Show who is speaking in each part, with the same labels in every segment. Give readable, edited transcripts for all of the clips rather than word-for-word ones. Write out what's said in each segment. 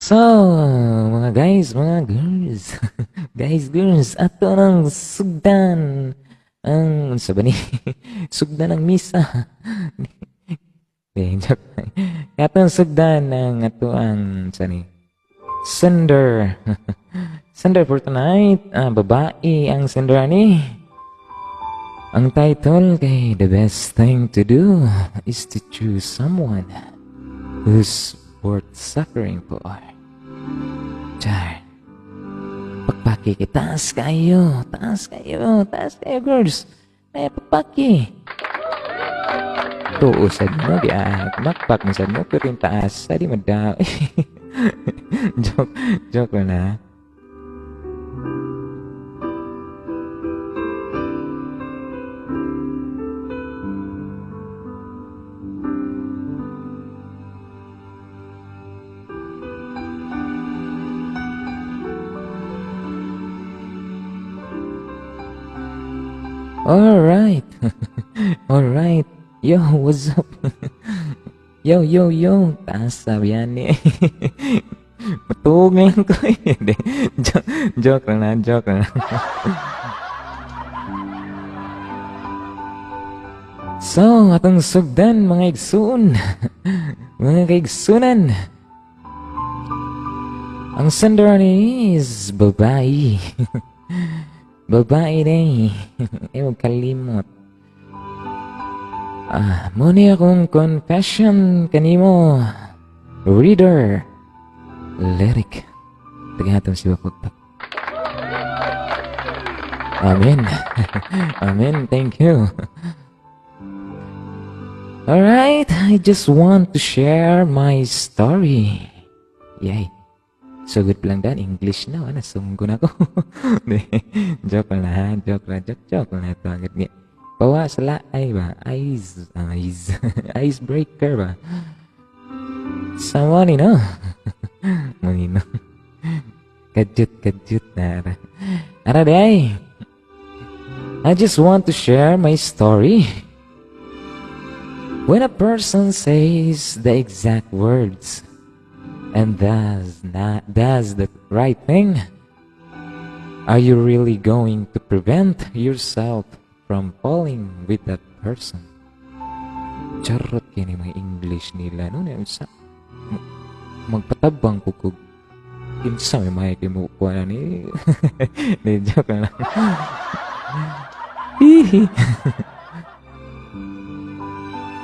Speaker 1: So, mga guys, mga girls, guys, girls, ato nang sugdan ang, unsa ba ni? Sugdan ang misa. Di, joke. Atong sugdan ang ato ang, unsa ni? Sender. Sender for tonight. Ah, babae ang sender ni. Ang title kay "The Best Thing to Do is to Choose Someone Who's Worth Suffering For." Char. Pakpaki kay taas kayo. Taas kayo. Taas kayo, girls. Ay, pakpaki. Tuo sad mo, di makpak mo sad mo, pero yung taas, sa di madaw. Joke, joke lang na. Alright. Alright. Yo, what's up? Yo, yo, yo. Taas sabi yan eh. Matuog lang ko eh. Hindi. Joke, joke lang na, joke lang. So, atong sugdan, mga igsuon. Mga kaigsunan. Ang sender ni is babae. Babae na eh. Eh, huwag kalimot. Ah, mao ni akong confession kanimo. Reader. Lyric. Tagahatom si Bakot. Amen. Amen. Thank you. Alright, I just want to share my story. Yay. Sugod lang dan, English na, wala, sunggo na ko. Di, joke lang ha, joke lang, joke, joke lang ito. Agad nga. Bawa sa ay ba, ice, ice, icebreaker ba? Sama ni no? Mani no? Kajut, kajut na. Ara, ara di ay. I just want to share my story. When a person says the exact words and does not does the right thing, are you really going to prevent yourself from falling with that person? Charot kini mga English nila no sa magpatabang ko kog kinsa may may kay mo kuha na ni. Di, joke lang. Hihi.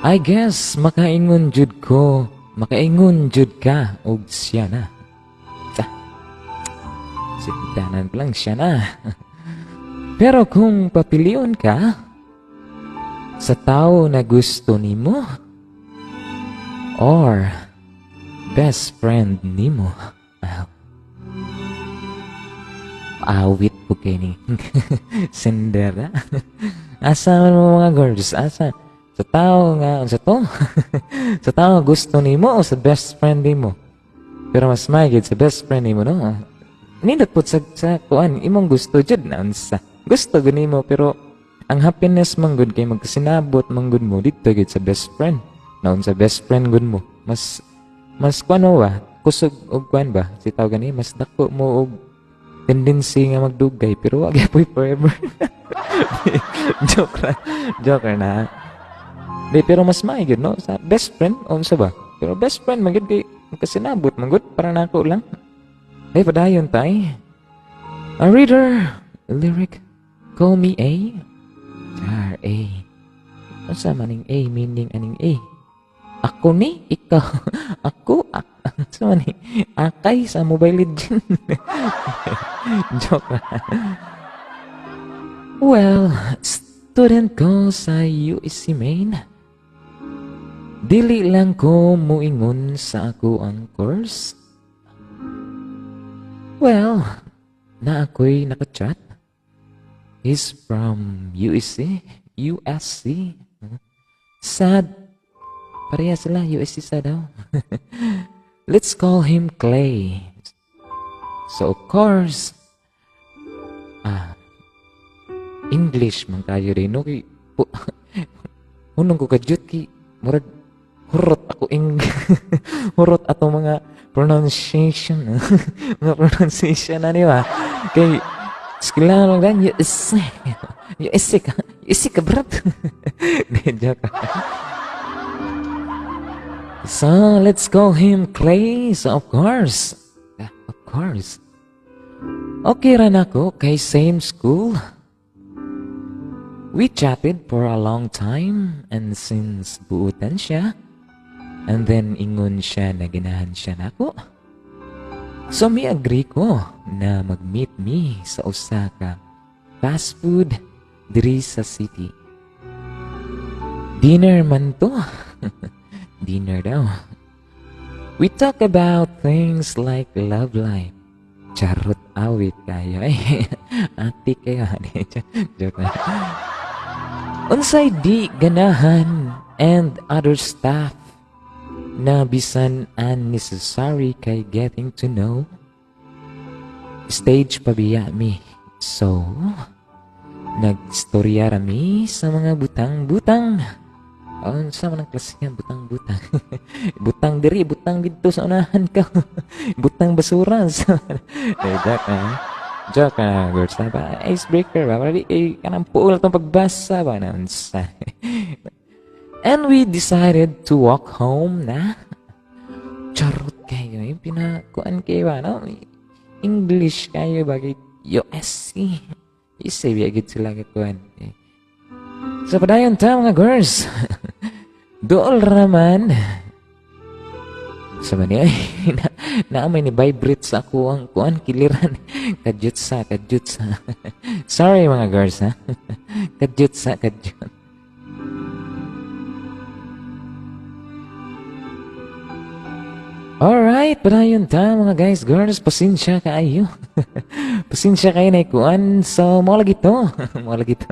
Speaker 1: I guess makaingon jud ko, makaingon jud ka og siya na. Sa. Sintanan pa lang siya na. Pero kung papilion ka sa tao na gusto nimo or best friend nimo, ah, awit po kay ni sender. Asa man mo, mga girls? Asa? Sa tao nga, sa to? Sa tao nga gusto nimo o sa best friend nimo? Pero mas maigid sa best friend nimo, no? Nindot po sa kuan, imong gusto jud na unsa. Gusto gud nimo pero ang happiness man gud kay magkasinabot man gud mo dito gid sa best friend. Na unsa best friend gud mo. Mas kuan mo ba? Kusog og kuan ba? Si tawag gani mas dako mo og tendency nga magdugay pero wa gyud forever. Joke ra. Joke ra na. Di, pero mas maigid no sa best friend o unsa ba? Pero best friend man gud kay magkasinabot man gud para nako lang. Ay, padayon tay. A reader, lyric, call me A. Char, A. Unsa man ning A, meaning aning A? Ako ni, ikaw. Ako, ak, unsa man ni? Akay sa Mobile Legend. Joke lang. Well, student ko sa USC Main. Dili lang ko muingon sa ako ang course. Well, na ako'y nakachat. He's from USC. USC. Sad. Pareha sila, USC sa daw. Let's call him Clay. So of course, ah, English man kayo rin, no? Kay, hunong ko kadyot kay, murag, hurot ako ing, hurot ato mga pronunciation. Mga pronunciation na, di ba? Kay, kailangan mag USA. USA ka. USA ka, brad. Di, joke. So, let's call him Clay. So, of course. Ah, of course. Okay ra nako kay same school. We chatted for a long time and since buutan siya, and then ingon siya na ganahan siya nako. So mi agree ko na mag-meet me sa usa ka fast food diri sa city. Dinner man to. Dinner daw. We talk about things like love life. Charot, awit kayo ay. Ati kayo. Joke na. Unsay di ganahan and other stuff na bisan unnecessary kay getting to know stage pa biya mi. So, nagstorya ra mi sa mga butang-butang. Unsa man ang klase nga butang-butang? Butang diri, butang didto sa unahan ka. Butang basura. Eh, joke na. Joke na, girls na ba? Icebreaker ba? Para di kay kanang puol itong pagbasa ba? Na, unsa. And we decided to walk home na. Charot kayo. Yung pinakuan kayo ba, no? English kayo ba? Kay USC. Isa, gid sila kakuan. Eh. So, padayon ta, mga girls. Dool raman. Sa man ay, na may ni vibrate sa ako ang kuan kiliran. Kadyot sa, kadyot sa. Sorry, mga girls, ha. Kadyot sa, kadyot. Alright, padayon ta, mga guys, girls, pasensya kaayo. Pasensya kayo na ikuan. So, mo lagi to. Mo lagi to.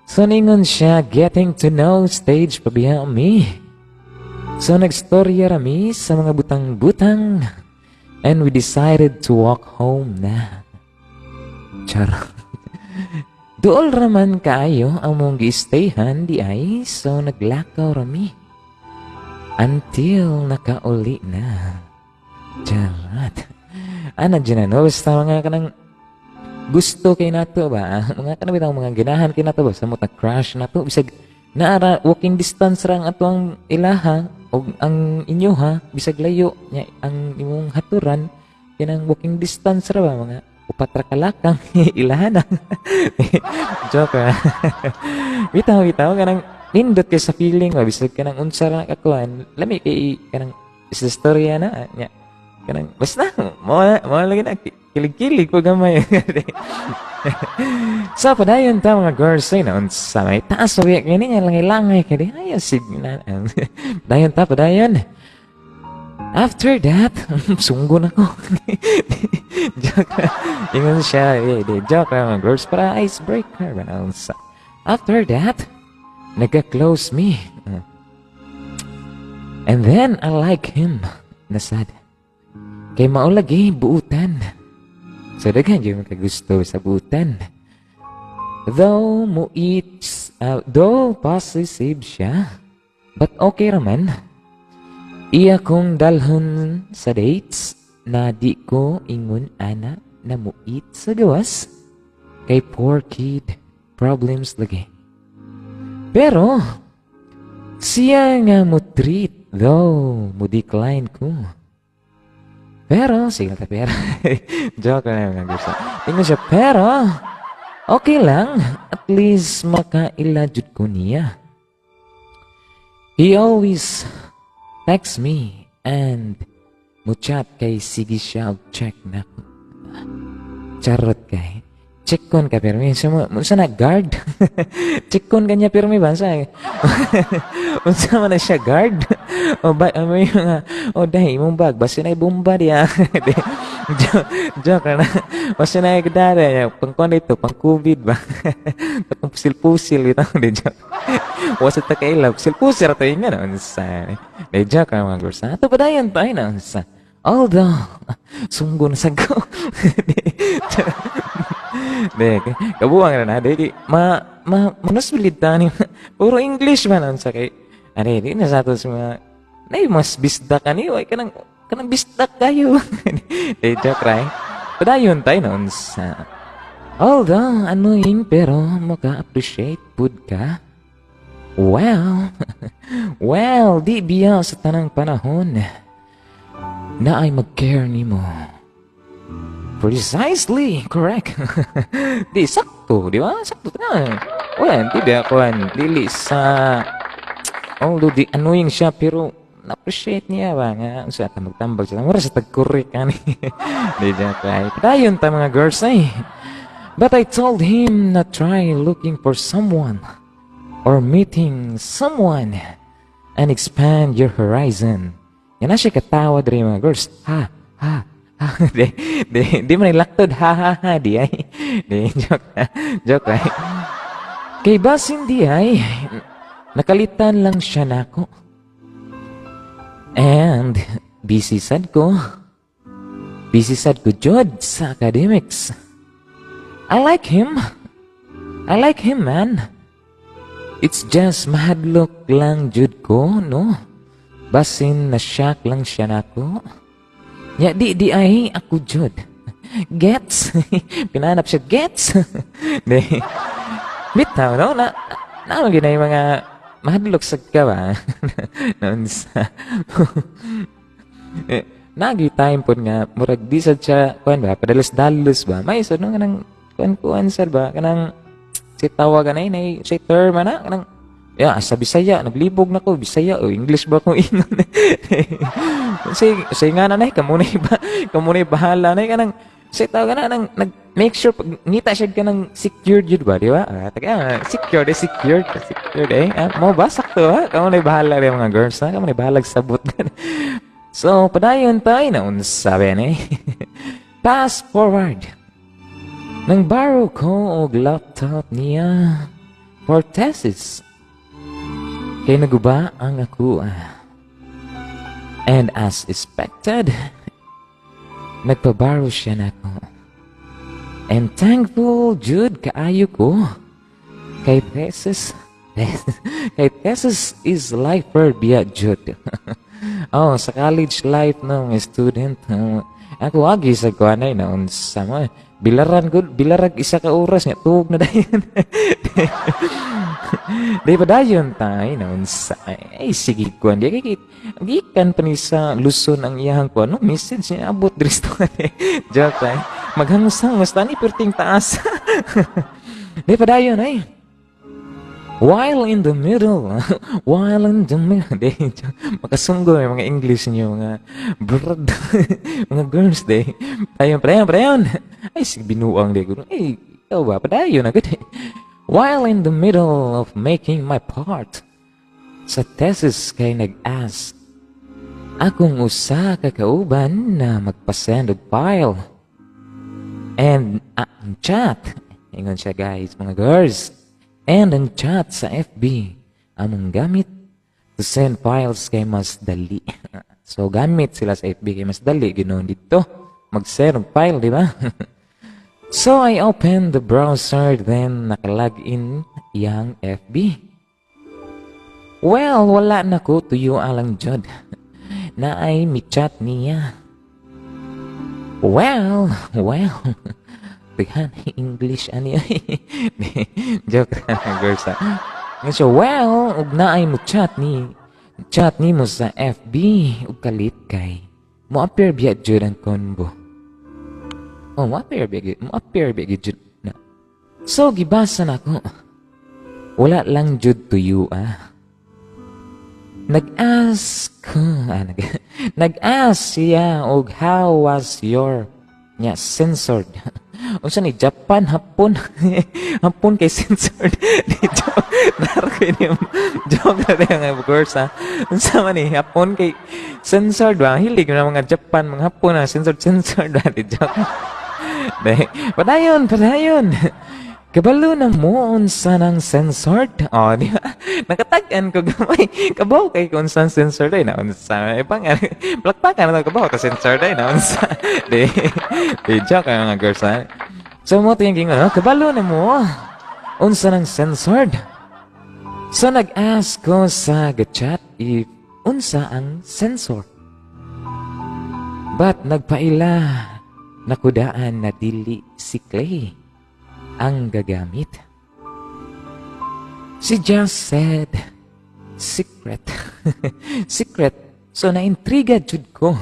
Speaker 1: So, ningon siya, getting to know stage pa biya mi. So, nagstorya rami sa mga butang-butang. And we decided to walk home na. Charot. Dool raman kaayo ang mong gi-stayhan di ay, so naglakaw rami. Until nakauli na. Charot. Ana dyan na, no? Basta mga kanang gusto kay nato ba? Mga kanang bitang mga ganahan kay nato ba? Sa na crush nato. Bisag naara walking distance ra ang ato ang ilaha o ang inyo ha, bisag layo nya ang imong haturan, kanang walking distance ra ba, mga upat ra kalakang ilaha na. Joke ah. Bitaw bitaw, kanang nindot kay sa feeling ba, bisag kanang unsa ra nakakuan, lami kay kanang sa istorya na nya, kanang basta mo mo lagi na kilig-kilig pag gamay. So padayon ta, mga girls, ay na unsa may taas sa biya kini nga langay-langay kay di ay sige na. Padayon ta, padayon. After that, sunggo na ko. Joke. Ingon siya, eh, di, joke lang, mga girls, para icebreaker ba na unsa. After that, nagka-close me. And then, I like him. Nasad. Kay mao lagi, buutan. So, daghan jud makagusto sa buutan. Though mo eats, though possessive siya, but okay raman. Iya kong dalhon sa dates na di ko ingon ana na muit sa gawas kay poor kid problems lagi. Pero siya nga mo treat though mo decline ko. Pero, sige ta pero. Joke lang, mga gusto. Tingnan siya, pero okay lang. At least makaila jud ko niya. He always text me and mo chat kay sige siya og check na. Charot kay. Check kon ka pirmi. Sa mo unsa na guard? Check kon kanya pirmi ba sa? Unsa man na siya, guard? O ba may mga o dahil imong bag basta na bomba diya. Joke, joke na. Basta na gdara pang kon dito, pang COVID ba. Patong pusil-pusil bitaw, di joke. Wa sa ta kaila pusil-pusil ra to inga na unsa. Di joke na, mga girls. Ato padayon pa ay na unsa. Although, sunggo na sa ko. Di, kabuang na na. Di, ma, ma, manusbilid ta ni. Puro English man unsa kay. Ani, di na sa ato sa mga, nay, mas bisda ka ni, way ka nang, Kanang bisdak kayo. Di, joke ra eh. Padayon tayo noon sa. Although, annoying pero maka-appreciate pud ka. Well, di biya sa tanang panahon na ay mag-care nimo. Precisely, correct. Di, sakto, di ba? Sakto na. Well, di ba kuan, dili sa, although di annoying siya, pero na-appreciate niya ba nga sa tambag-tambag siya. Mura sa tagkurik ani. Di joke ay. Dayon ta, mga girls ay. But I told him na try looking for someone or meeting someone and expand your horizon. Yan na siya katawa diri, mga girls. Ha, ha, ha. Di, di, di man laktod, ha, ha, ha. Di ay. Di, joke, joke ay. Kay basin di ay, nakalitan lang siya nako. And busy sad ko. Busy sad ko jud sa academics. I like him. I like him, man. It's just mahadlok lang jud ko, no? Basin na shock lang siya nako. Ya, di, di ay ako jud. Gets? Pinanap siya, gets? Di. Bitaw, no? Na, na, na, yung mga mahadlok sa ka ba? Noon sa, eh, nagi time po nga, murag di sad siya, kuan ba, padalos-dalos ba? May sad no, kanang, kuan-kuan sad ba? Kanang, si tawag anay, nay, si term ana, kanang, ya, sa Bisaya, naglibog na ko, Bisaya, o English ba kung ingon? Say nga na nay, kamo na'y bahala nay, kanang, say tawag na, nang, nag, make sure, pag ngita siya ka ng secured yun ba, di ba? Ah, taga, ah, secured, eh, secured, secured, eh. Ah, mo ba, sakto, ha? Kamo na'y bahala rin, mga girls, ha? Kamo na'y bahalag sabot. So, padayon tayo na unsa ba eh. Fast forward. Nang borrow ko og laptop niya for thesis. Kay naguba ang ako. Ah. And as expected, nagpa-borrow siya nako. And thankful jud kaayo ko. Kay thesis is lifer biya jud. Oh, sa college life ng student. Oh, ako agi sa kuanay na unsa mo. Bilaran gud, bilarag isa ka oras nga tuog na dayon. Di ba dayon tay na unsa. Ay sige kuan di kay gikan pa ni sa Luzon ang iyang kuan no message niya abot diri sa. Joke ay. Maghangos-hangos tani perting taas. Di pa dayon ay. While in the middle, while in the middle, di, makasunggo yung mga English niyo, mga brad, mga girls, di. Padayon, padayon, padayon. Ay, sige, binuang di. Ay, ikaw ba? Padayon agad. While in the middle of making my part, sa thesis kay nag-ask, akong usa ka kauban na magpasend og file. And ang chat, ingon siya guys, mga girls, and ang chat sa FB, among gamit to send files kay mas dali. So gamit sila sa FB kay mas dali, ginoon dito. Mag-send og file, di ba? So I opened the browser, then nakalagin yang FB. Well, wala na ko tuyo alang jud. Na ay mi-chat niya. Well, Tighan, English ani. Joke ra, girls ah. Nga siya, well, ug naay mo chat ni mo sa FB ug kalit kay mo appear biya jud ang convo. Oh, mo appear biya jud na. So gibasa nako. Wala lang jud tuyo ah. Nag-ask ko, ah, nag-ask siya og how was your nya censored. Unsa ni Japan, Hapon, Hapon kay censored. Di joke. Naro ko ini joke na rin nga girls ha. Unsa man ni Hapon kay censored ba? Hilig na mga Japan, mga Hapon na censored censored ba? Di joke. Di, padayon, padayon. Kabalo na mo unsa nang censored. Oh, di ba? Nakatag-an ko gamay. Kabaw kay kung unsa censored ay na unsa. Eh pang plakpakan na to kabaw ka censored ay na unsa. Di, di joke ang mga girls ha. So mo to yung gingon, no? Kabalo na mo unsa nang censored. So nag-ask ko sa chat if unsa ang sensor. But nagpaila na ko daan na dili si Clay ang gagamit. She just said, "Secret. Secret." So na-intriga jud ko.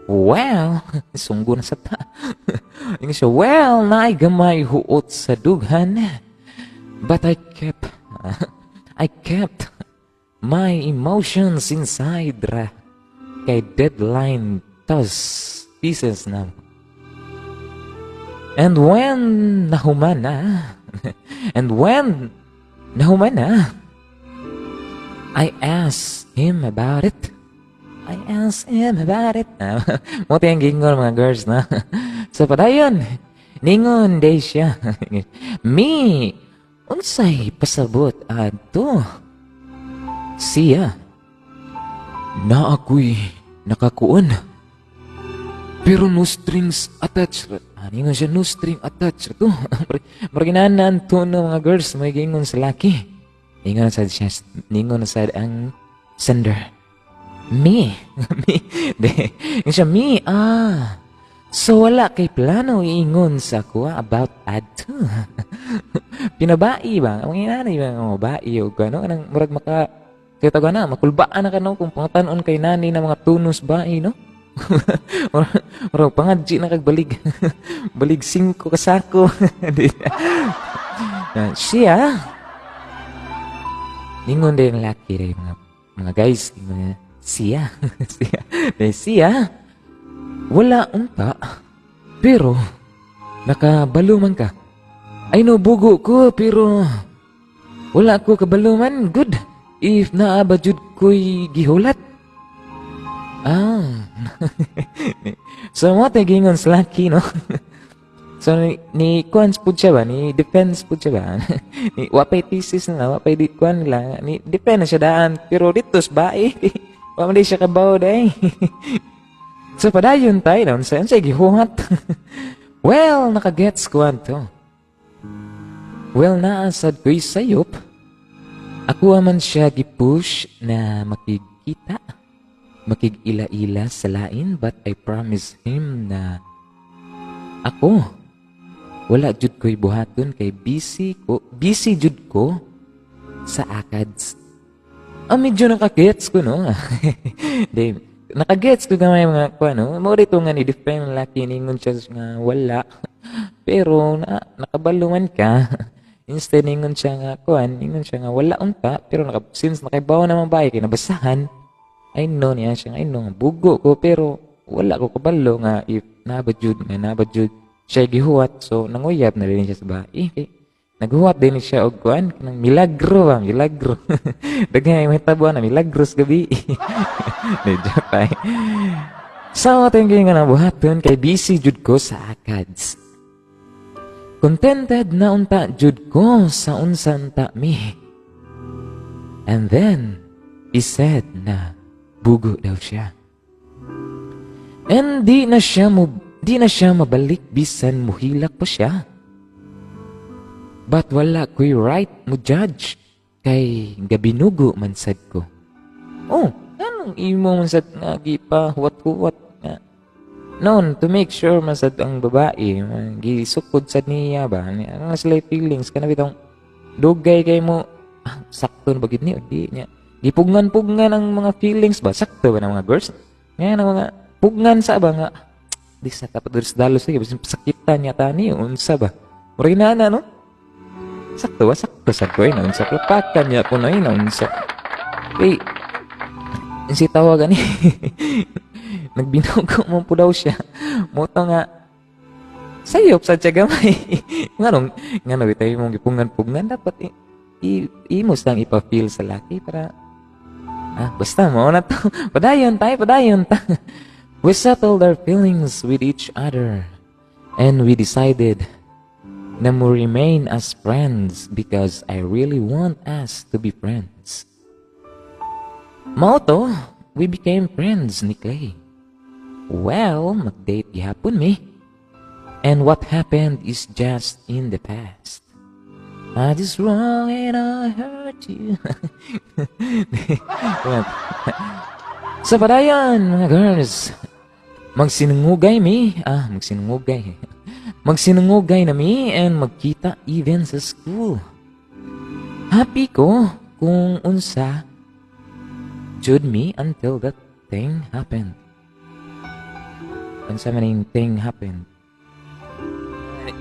Speaker 1: Well, sunggo na sa ta. Ingon siya, "Well, naay gamay huot sa dughan. But I kept my emotions inside ra. Kay deadline tas thesis na." And when nahuman na, I asked him about it. I asked him about it. Mao ang gingon, mga girls, na. So padayon, ningon day siya, "Me, unsay pasabot adto?" Siya, "Na ako'y nakakuon. Pero no strings attached." Ah, ningon siya, "No string attached." Ito. Murag inana to no, mga girls, may gingon sa laki. Ningon na sad siya, ningon na sad ang sender. "Me." Me. De, ingon siya, "Me, ah. So wala kay plano iingon sa ako about adto?" Pinabai ba? Ang inanay ba nga babae o gano anang murag maka kaya taga na makulbaan na ka, no, kung pangutanon kay nani na mga tunos bae, no? Murag pangadji na kag balig. Balig 5 ka sako. Di. Na, siya ningon din ang laki rin, mga guys, ningon niya, siya siya de, siya, "Wala unta, pero nakabalo man ka." "Ay no, bugo ko, pero wala ko kabalo man good if naa ba jud ko'y gihulat." Ah, so mo tay gingon sa laki, no? So ni kuan pud siya ba, ni defense pud siya ba, ni wa pay thesis na, wa pay di kuan nila, ni defend na siya daan, pero dito sa bae wa man di siya kabaw day. So padayon tayo na unsa unsay gihuhat. Well, nakagets ko to. Well, naa sad ko'y sayop. Ako man siya gipush na makigkita, makig-ila-ila sa lain, but I promise him na ako wala jud ko'y buhaton kay busy ko, busy jud ko sa acads. Ah, medyo nakagets ko, no? Di, nakagets ko gamay mga ko, ano? Mo rito nga ni defend ang laki, ningon siya nga wala. Pero na, nakabalo man ka. Instead ningon siya nga kuan, ningon siya nga wala unta, pero naka, since nakaibaw naman ba kay nabasahan, I know niya siya, I know nga bugo ko, pero wala ko kabalo nga if naa ba jud siya gihuwat. So nanguyab na rin siya sa bae. Kay naghuwat din siya og kuan kanang milagro ba, milagro. Daghan may mahitabo na milagros gabi. Di, joke ay. So ato yung nga buhaton kay busy jud ko sa acads. Contented na unta jud ko sa unsa unta mi. And then, he said na bugo daw siya. And di na siya mabalik bisan muhilak pa siya. But wala ko'y right mo judge kay gabinugo man sad ko. Oh, anong imo man sad nga gipa huwat-huwat nga noon to make sure man sad ang babae gisukod sad niya ba, ano nga sila feelings kana bitong dugay kay mo, ah, sakto na ba gid ni o di niya gipugnan-pugnan ang mga feelings ba, sakto ba ng mga girls nga ang mga pugnan sa ba nga di sa dapat diri sa dalos, sige, bisan pasakitan niya tani unsa ba, murag na, no? Sakto ba, sakto sad ko eh, unsa plapakan niya ko na eh, unsa kay si tawag ani nagbinugo mo po daw siya mo to nga sayop sa siya gamay. Nganong ngano bitay mong gipungan-pugnan, dapat imo sang ipa-feel sa laki para, ah, basta mo na to. Padayon tayo, padayon ta. We settled our feelings with each other and we decided na mo remain as friends because I really want us to be friends. Mao to, we became friends ni Clay. Well, mag-date gihapon mi. And what happened is just in the past. I just wrong and I hurt you. Sa padayon, mga girls. Magsinungugay mi, magsinungugay. Magsinungugay na mi and magkita even sa school. Happy ko kung unsa jud mi until that thing happened. Unsa man yung thing happened?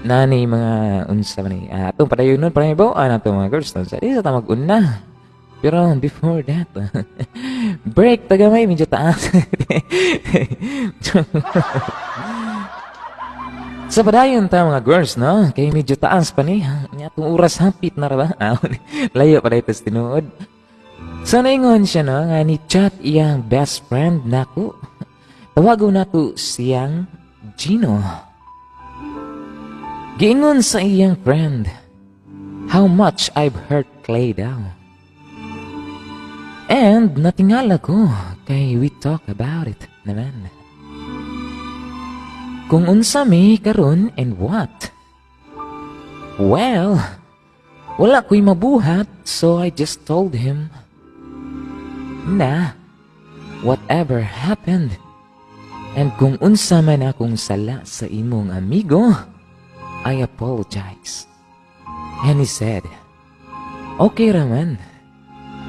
Speaker 1: Nani mga unsa man ni atong padayon nun para ba na to, mga girls, no? Sa di sa ta mag-una. Pero before that, break ta gamay, medyo taas. Sa padayon ta, mga girls, no? Kay medyo taas pa ni. Nya atong oras hapit na ra ba? Layo pa dito sa tinuod. So naingon siya, no, nga ni chat iyang best friend nako. Tawagon nato siyang Gino. Giingon sa iyang friend how much I've hurt Clay daw. And natingala ko kay we talk about it naman. Kung unsa mi karon and what. Well, wala ko'y mabuhat, so I just told him na whatever happened and kung unsa man akong sala sa imong amigo, I apologize. And he said, "Okay raman.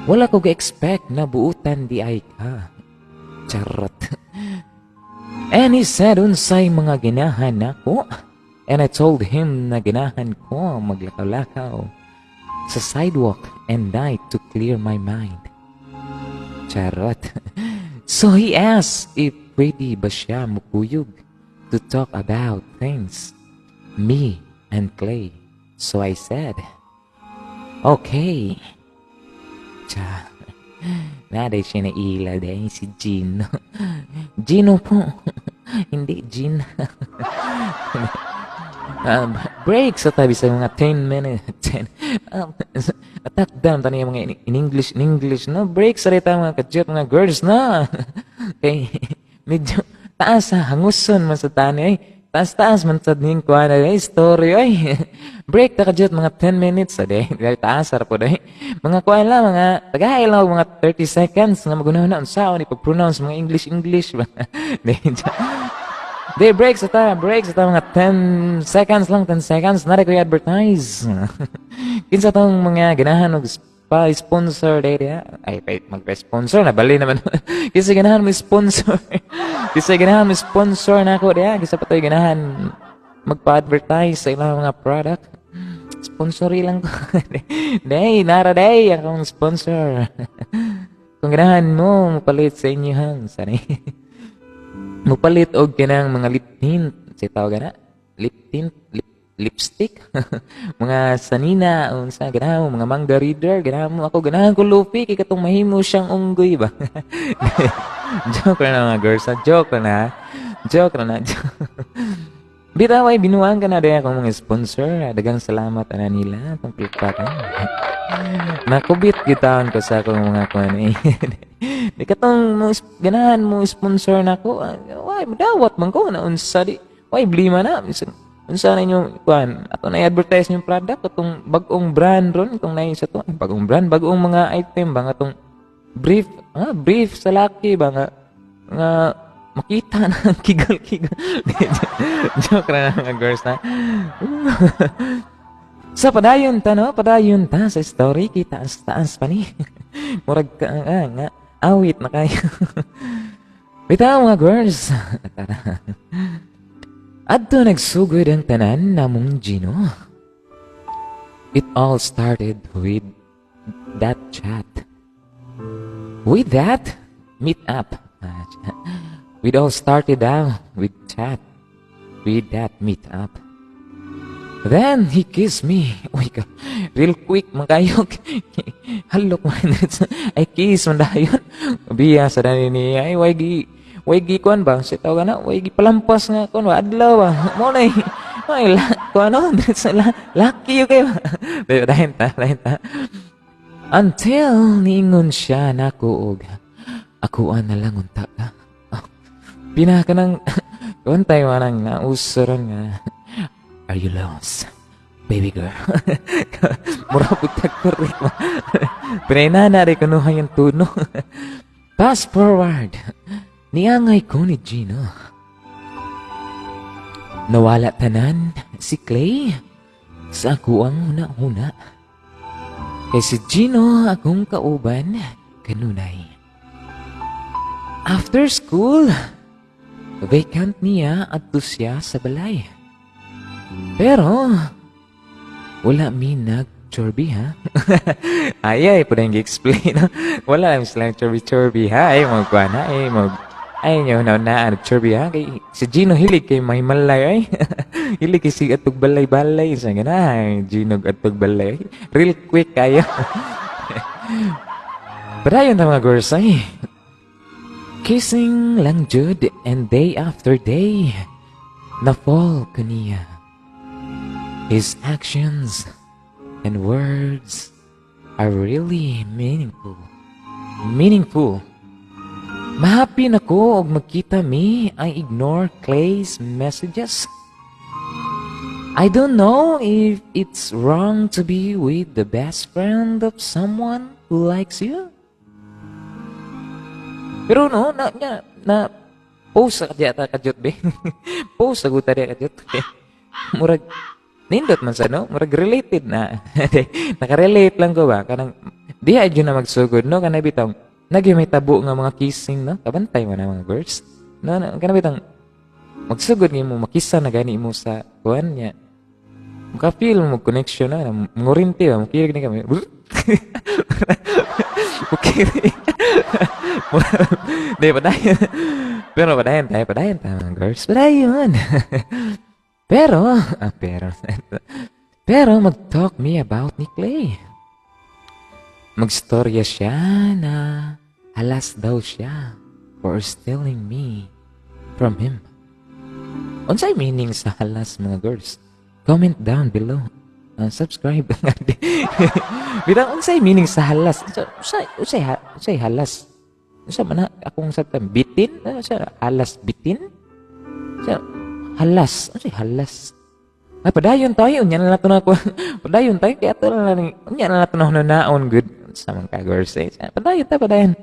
Speaker 1: Wala ko ga-expect na buutan diay ka." Charot. And he said unsay mga ganahan nako. And I told him na ganahan ko maglakaw-lakaw sa sidewalk and night to clear my mind. Charot. So he asked if pwede ba siya mukuyog to talk about things, me and Clay. So I said, "Okay." Cha. Naday siya na ila dahil si Gino. Gino po. Hindi Gin. Break sa tabi sa mga 10 minutes. 10. Attack down tani mga in English, no? Break sa rita, mga kadyot, mga girls na. Kay medyo taas sa hanguson man sa tani ay. Taas-taas man sad ning kuan ay story ay. Break ta, kadyot, mga 10 minutes sa day. Dahil taas ra po day. Mga kuan lang, mga tagay lang og mga 30 seconds nga magunaw na unsa ni pag-pronounce mga English English ba. Di, break sa ta mga 10 seconds lang, 10 seconds. Nari ko i-advertise. Kinsa tong mga ganahan og pa sponsor day diha. Ay, mag-sponsor na bali naman. Kinsa ganahan mo sponsor? Kinsa ganahan mo sponsor na ako diha? Kinsa pa to'y ganahan magpa-advertise sa ilang mga product? Sponsori lang ko. Day, nara day akong sponsor. Kung ganahan mo mupalit sa inyo sanay. Mupalit og kanang mga lip tint, say tawag na, lip tint, lipstick, mga sanina, unsa ganahan mo, mga manga reader, ganahan mo ako, ganahan ko Luffy, kay katong mahimo siyang unggoy ba. Joke na, mga girls, ha? Joke na. Joke na. Bitaw ay binuang ka na din akong mga sponsor. Dagang salamat ana nila atong palakpakan. Nakubit gitawan ko sa akong mga kuan eh. Di katong mo ganahan mo sponsor nako. Why madawat man ko na unsa di. Why blima na. Bisan unsa na inyo kuan ato na i-advertise yung product atong bag-ong brand ron itong na sa to, ay, bagong brand, bagong mga item ba nga atong brief, brief sa laki ba nga nga makita na ang kigol-kigol. Joke na, mga girls na. Sa padayon ta, no? Padayon ta sa story. Kita ang taas pa ni. Murag ka, nga, awit na kayo. Bitaw, mga girls. Tara. Adto nagsugod ang tanan namong Gino. It all started with that chat. With that meet up. We all started out with chat. With that meet up. Then he kissed me. Uy ka, real quick man kayo. Halok man. Ay, kiss man dayon. Biya sa dani niya. Ay, way gi kuan ba? Sa tawag na, way gi palampas nga kuan ba? Adlaw ba? Mo na ay, la, kuan ano? Sa la, lucky yun kayo. Dahin ta, dahin ta. Until niingon siya nako og akuan na lang unta ka. Oh, pinaka nang kuntay man ang nauso ron nga, "Are you lost, baby girl?" Mura pud tagturik ma. Pinainana rin kunuha yung tuno. Fast forward. Niangay ko ni Gino. Nawala tanan si Clay sa akuang huna-huna. Kay si Gino akong kauban kanunay. After school, vacant niya adto siya sa balay. Pero wala mi nag-chorby, ha. Ay, ay, po na yung explain. Wala mi sila chorby-chorby, ha. Ay, magkuhan ha. Ay, mag... Ay, nyo na na, nag-chorby, ha. Kay, si Gino hilig kay may malay, ay. Hilig kay si atog balay-balay. Sa gana, ay, Gino atog balay. Real quick kayo. Padayon ta, mga girls, ay. Kissing lang jud and day after day, na-fall ko niya. His actions and words are really meaningful. Meaningful. Mahappy na ko og magkita mi, I ignore Clay's messages. I don't know if it's wrong to be with the best friend of someone who likes you. Pero no, na post sa kadya ta kadyot be. Post sa guta diya kadyot. Murag nindot man sa, no, murag related na. Nakarelate lang ko ba kanang diha jud na magsugod, no, kanang bitong nagyo may tabo nga mga kissing, no, kabantay man na, mga girls. No, kanang bitong magsugod mo makisa na gani mo sa kuan niya. Maka-feel mo connection na, ngurinti ba, mukilig ni kami. Mukilig. Di, padayon. Pero padayon tayo, mga girls. Padayon. Pero mag-talk me about ni Clay. Magstorya siya na halas daw siya for stealing me from him. Unsay meaning sa halas, mga girls? Comment down below. Subscribe. Bitang unsay meaning sa halas? Unsay unsay unsay halas? Unsa man na akong sa bitin? Ano sa halas, bitin? Sa halas, unsay halas? Ay, padayon tayo, unya na nato na ako. Padayon tayo, kaya ato na lang, unya na nato na naon, good. Sa mga ka-girls, eh. Padayon tayo, padayon.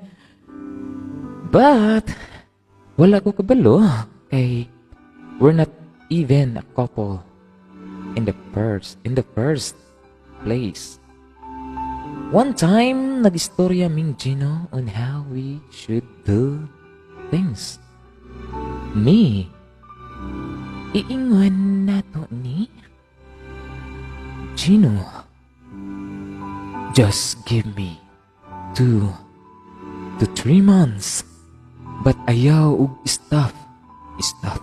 Speaker 1: But, wala ko kabalo, kay we're not even a couple in the first place. One time, nag-istorya ming Gino on how we should do things. Me, iingon nato ni Gino, just give me 2 to 3 months. But ayaw og stop, stop,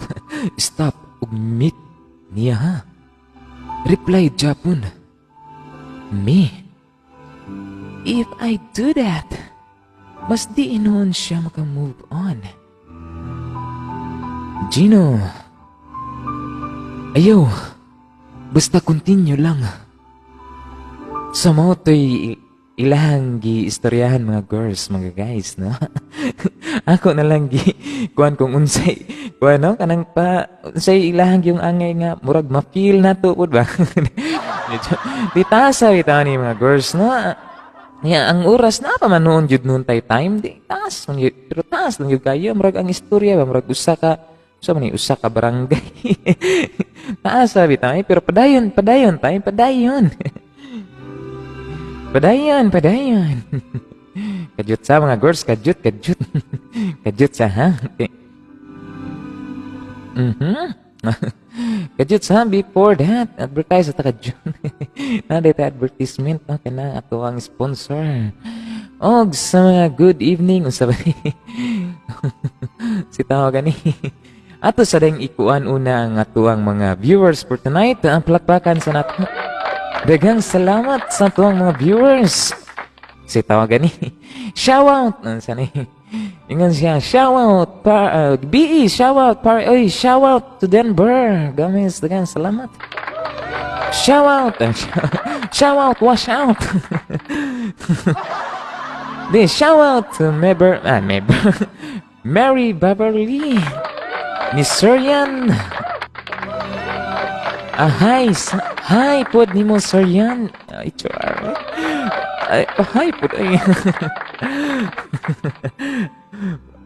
Speaker 1: stop og meet niya, ha. Reply Japon. Me, if I do that, mas di noon siya maka-move on. Gino, ayaw, basta continue lang. Sa mao to'y ilahang gi-istoryahan, mga girls, mga guys, no? Ako na lang gi kuan kung unsay kuan, no, kanang pa unsay ilahang yung angay nga murag ma-feel na to pud ba. Di taas bitaw ni, mga girls, no. Ya, ang oras na pa man noon jud noon tay time di taas man gyud, pero taas lang gyud kayo, murag ang istorya ba murag usa ka usa man ni usa ka barangay. Taas sa bitaw eh, pero padayon, padayon tayo, padayon. Padayon, padayon. Kadyot sa, mga girls, kadyot, kadyot. Kadyot sa, ha? Okay. Kadyot sa, before that, advertise sa kadyot. Na dito advertisement, no? Kana ato ang sponsor. Og sa mga good evening, unsa ba ni? Si tao gani. Ato sa ding ikuan una ang atuang mga viewers for tonight. Ang palakpakan sa nato. Daghang salamat sa atuang mga viewers. Si tawag gani. Shout out. Unsa ni? Ingon siya, shout out par BE, shout out par oy, shout out to Denver. Gomez, daghang salamat. Shout out. Shout out, wash out. Di, shout out to Meber, ah, Meber. Mary Beverly. Ni Sir Yan. Ah, hi, hi pod nimo, Sir Yan. Ay, char. Ay, hi pod ay.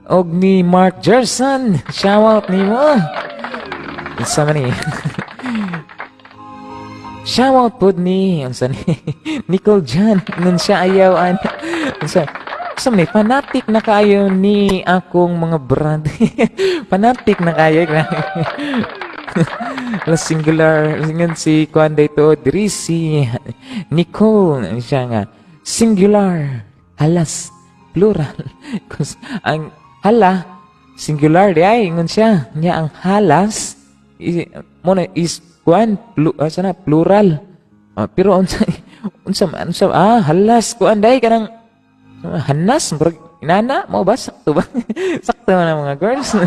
Speaker 1: Og ni Mark Gerson, shout out nimo. Unsa man ni? Shout pod ni unsa ni, Nicole Jan nun siya ayaw an unsa unsa man ni, fanatic na kayo ni akong mga brand, fanatic na kayo. La singular ingon si kuan dito diri, si Nicole, siya nga singular, halas plural. 'Cause ang hala singular di ay, ingon siya niya, ang halas mo na is kuan sana plural. Ah, pero unsa unsa unsa halas kuan day kanang hanas, murag inana mo ba? Sakto ba? Sakto na, mga girls.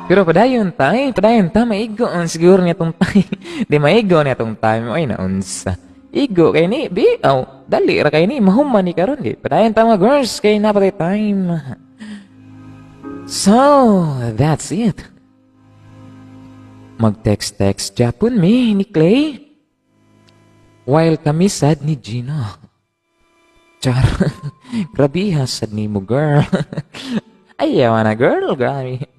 Speaker 1: Pero padayon tay, padayon ta, maigo ang siguro niya tong tay. Di maigo niya tong time, ay naunsa. Igo kay ni, bi, aw, dali ra kay ni, mahuman ni karon di. Padayon ta, mga girls, kay naa pa tay time. So, that's it. Mag-text-text Japon mi ni Clay. While kami sad ni Gino. Char. Grabe sad ni mo, girl. Ayaw na, girl, grabe.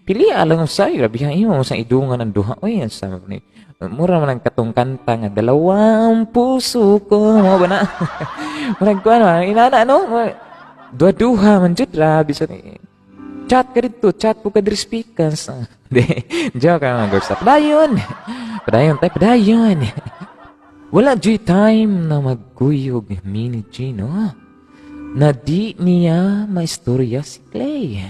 Speaker 1: Pili alang sa grabe ang imo sa idungan ang duha. Uy, ang sama ni. Mura man ang katong kanta nga "Dalawang Puso Ko" mo ba na? Murag kuan man, inana no? Duha-duha man jud, grabe sa ni. Chat ka dito, chat po ka diri speakers. Di, joke ka, mga girls. Padayon. Padayon tayo, padayon. Wala juy time na magkuyog mi ni Gino na di niya maistorya si Clay.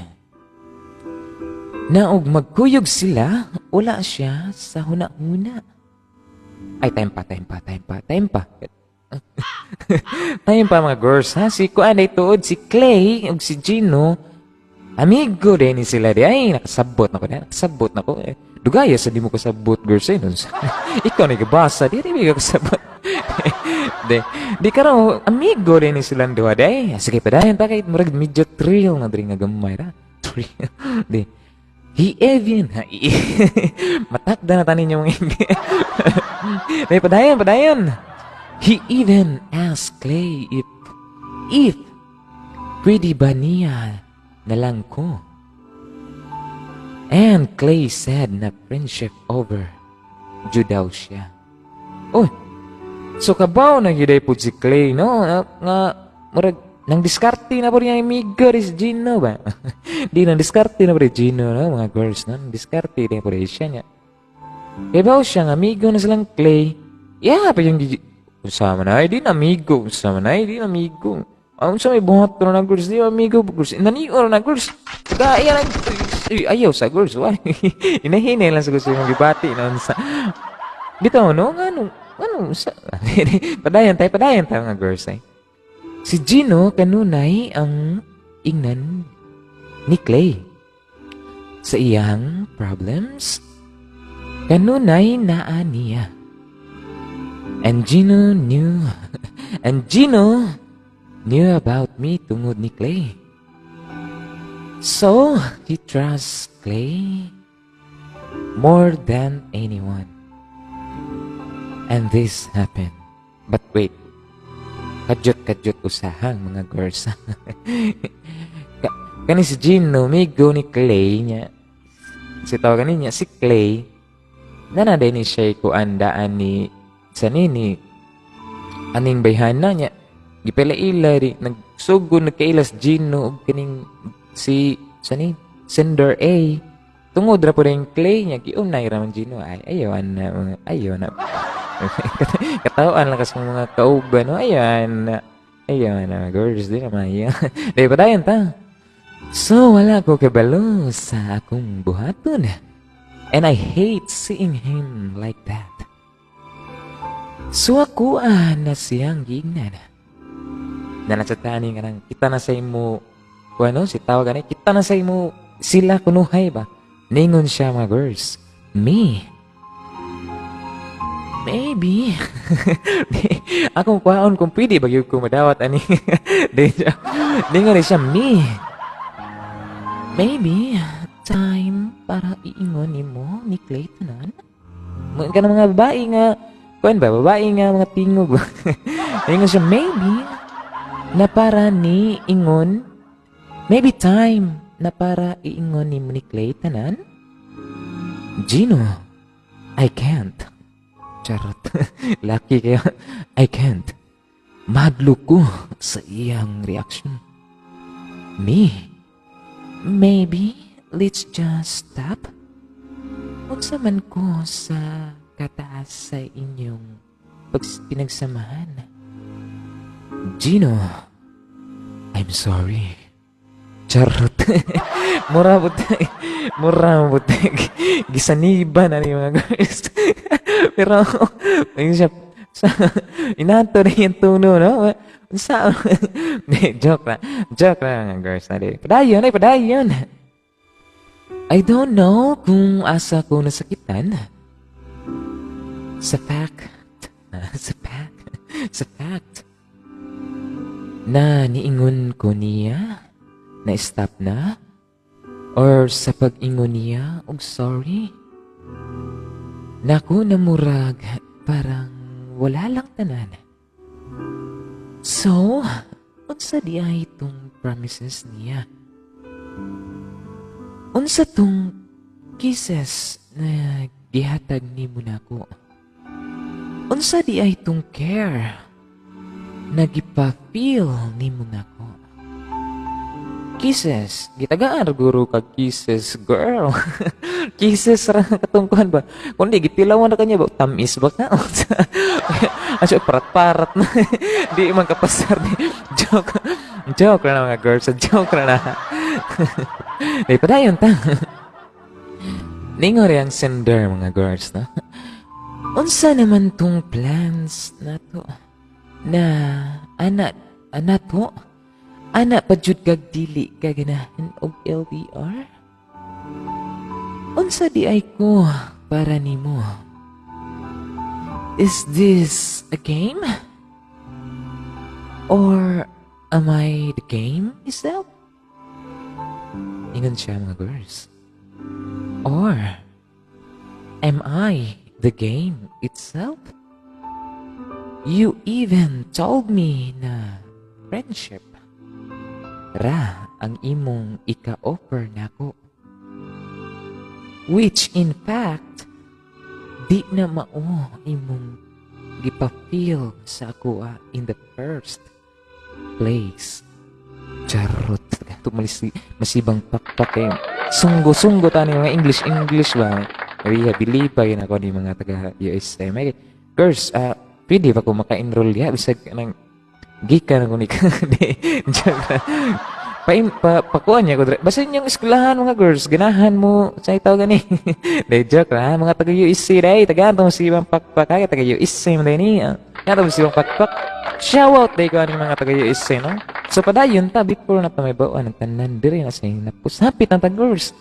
Speaker 1: Na og magkuyog sila, wala siya sa huna-huna. Ay, time pa, time pa, time pa, time pa. Time pa, mga girls, ha? Si Kuan ay tuod, si Clay ug si Gino, amigo din ni sila di. Ay, nakasabot na ko na, nakasabot na ko. Eh, dugaya sa di mo kasabot, girls, eh. Nun, ikaw na gabasa, di rin ka kasabot. Di, di karon amigo din ni silang duha di. Ay, sige, padayon pa kay murag medyo thrill na diri nga gamay ra. Thrill. Di. He even, matakda na tanin yung mga. Di, padayon, padayon. He even asked Clay if pwede ba niya na lang ko. And Clay said na friendship over. Jud daw siya. Uy, so kabaw na gyud po si Clay, no? Nga, nga murag, nang diskarte na po niya amigo si Gino ba? Di, nang diskarte na po ni Gino, no? Mga girls, no? Nang diskarte na po siya niya. Kabaw siya, nga amigo na silang Clay. Yeah, pa yung usama na, ay di na amigo. Usama na, ay di na amigo. Ang sa may buhat ko na girls, di amigo, girls. Nanior na girls. Kaya nag, ay, ayaw sa girls. Why? Inahinay lang sa gusto yung gibati noon sa. Bitaw, no? Ngano, ngano, sa, padayon tayo, mga girls, ay. Si Gino kanunay ang ingnan ni Clay sa iyang problems. Kanunay naa niya. And Gino knew about me tungod ni Clay. So, he trusts Clay more than anyone. And this happened. But wait, kadyot-kadyot usahang mga girls. Kani si Gino, migo ni Clay niya. Si tawagan niya, si Clay, na na din ni siya kuandaan ni sa nini aning bayhana niya. Gipila-ila ri, nagsugod nagkailas Gino og kining si sa ni Sender A. Tungod ra po rin Clay niya, giunay ra man Gino. Ay, ayaw na, mga, ayaw na. Katawaan lang kasi mga kauban, no? Ayaw na. Ayaw na, girls, di naman. Ayaw. Di, padayon ta. So, wala ko kabalo sa akong buhaton. And I hate seeing him like that. So, ako na siyang gignan. Na nasatani nga nang, kita na sa imo, ano, si tawag ani, kita na sa imo, sila kunuhay ba? Ningon siya, mga girls. Me. Maybe. Akong kwaon kung pwede ba gyud ko madawat ani. Di siya. Ningon siya, me. Maybe time para iingon nimo ni Clay tanan. Mga ka mga babae nga kuan ba, babae nga mga tingog ba. Ningon siya, maybe na para ni ingon, maybe time na para iingon nimo ni Clay tanan. Gino, I can't. Charot. Lucky kayo. I can't. Mahadlok ko sa iyang reaction. Me? Maybe let's just stop. Unsa man ko sa kataas sa inyong pinagsamahan. Gino, I'm sorry. Charot. Mura buti. Mura buti. Gisaniba na ni mga guys. Pero, ayun siya, sa, inato na yung tono, no? Sa, di, joke na. Joke na, mga girls. Na, di. Padayon, ay, padayon. I don't know kung asa ko nasakitan. Sa fact, sa fact, sa fact, na niingon ko niya, na stop na, or sa pag-ingon niya og sorry. Nako na murag parang wala lang tanan. So, unsa di ay itong promises niya? Unsa tong kisses na gihatag nimo nako? Unsa di ay tong care na gipa-feel nimo nako? Kisses. Gitagaan ra guro kag kisses, girl. Kisses ra katungkuhan ba? Kundi gitilawan ra kanya ba? Tamis ba ka? Aso parat-parat na. Di man kapasar ni. Joke. Joke ra na, mga girls. Joke ra na. Di padayon ta. Ningon ang sender, mga girls, no? Unsa naman tong plans nato na ana ana to ana pa jud kag dili ka ganahan og LDR? Unsa di ay ko para nimo? Is this a game? Or am I the game itself? Ingon siya, mga girls. Or am I the game itself? You even told me na friendship ra ang imong ika-offer nako. Which in fact, di na mao imong gipa-feel sa akoa in the first place. Charot. Ito masibang pakpak eh. Sunggo-sunggo tani mga English English ba? Riya, believe pa yun ako ni mga taga USA. May, girls, pwede ba ko maka-enroll ya? Bisag nang gikan ako ni di, joke lang. Pa, pakuan niya ko dre. Basta inyong eskwelahan, mga girls, ganahan mo sa itaw gani. Di, joke lang, mga taga USC day, taga antong sibang pakpak ha, taga USC mo day ni. Nga sibang pakpak. Shout out day ko ani mga taga USC, no? So padayon ta before na ta may bawaan ang tanan diri na sa napos. Hapit na ta, girls.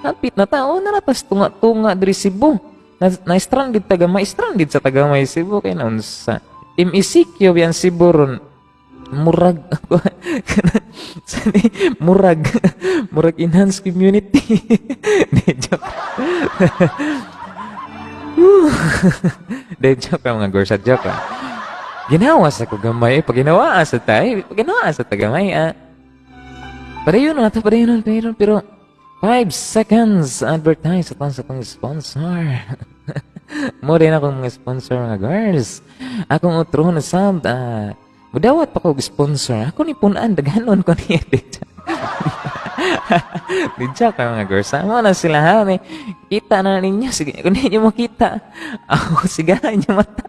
Speaker 1: Hapit na ta, oh, na tas tunga-tunga diri Cebu. Na stranded taga may stranded sa taga may Cebu kay naunsa. MECQ yan Cebu ron murag murag murag enhanced community. Di, joke. Whew. Di, joke lang, mga girls, joke lang. Ginawa sa ko gamay, pag ginawa sa tay, pag ginawa sa tagamay, ah. Padayon na to, padayon na, padayon, pero 5 seconds advertise sa atong sponsor. Mo rin akong mga sponsor, mga girls. Akong utro na sound, mudawat pa ko og sponsor. Ako ni punan, daghanon ko niya. Di joke lang, mga girls. Amo na sila ha. May, kita na ninyo. Sige, kung di nyo makita, ako sigahan nyo mata.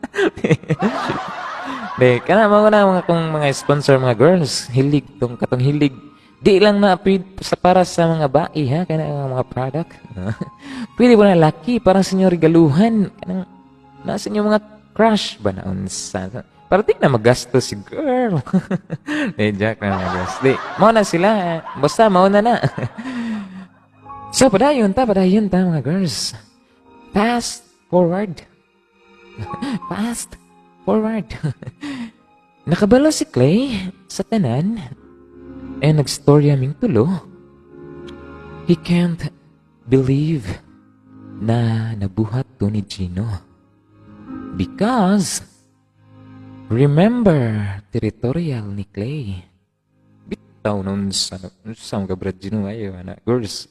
Speaker 1: Di, kana mo na mga kung mga sponsor, mga girls, hilig tong katong hilig. Di lang na sa para sa mga bae ha, kana ang mga product. Pwede ba na laki para sa inyo regaluhan kanang nasa inyo mga crush ba na unsa. Para di na magasto si girl. Di, joke na, mga girls. Di, mao na sila. Basta mao na na. So, padayon ta, mga girls. Fast forward. Fast forward. Nakabalo si Clay sa tanan. Eh, nagstorya ming tulo. He can't believe na nabuhat to ni Gino. Because, remember, territorial ni Clay. Bitaw nun sa mga Brad Gino ayo, ana. Girls,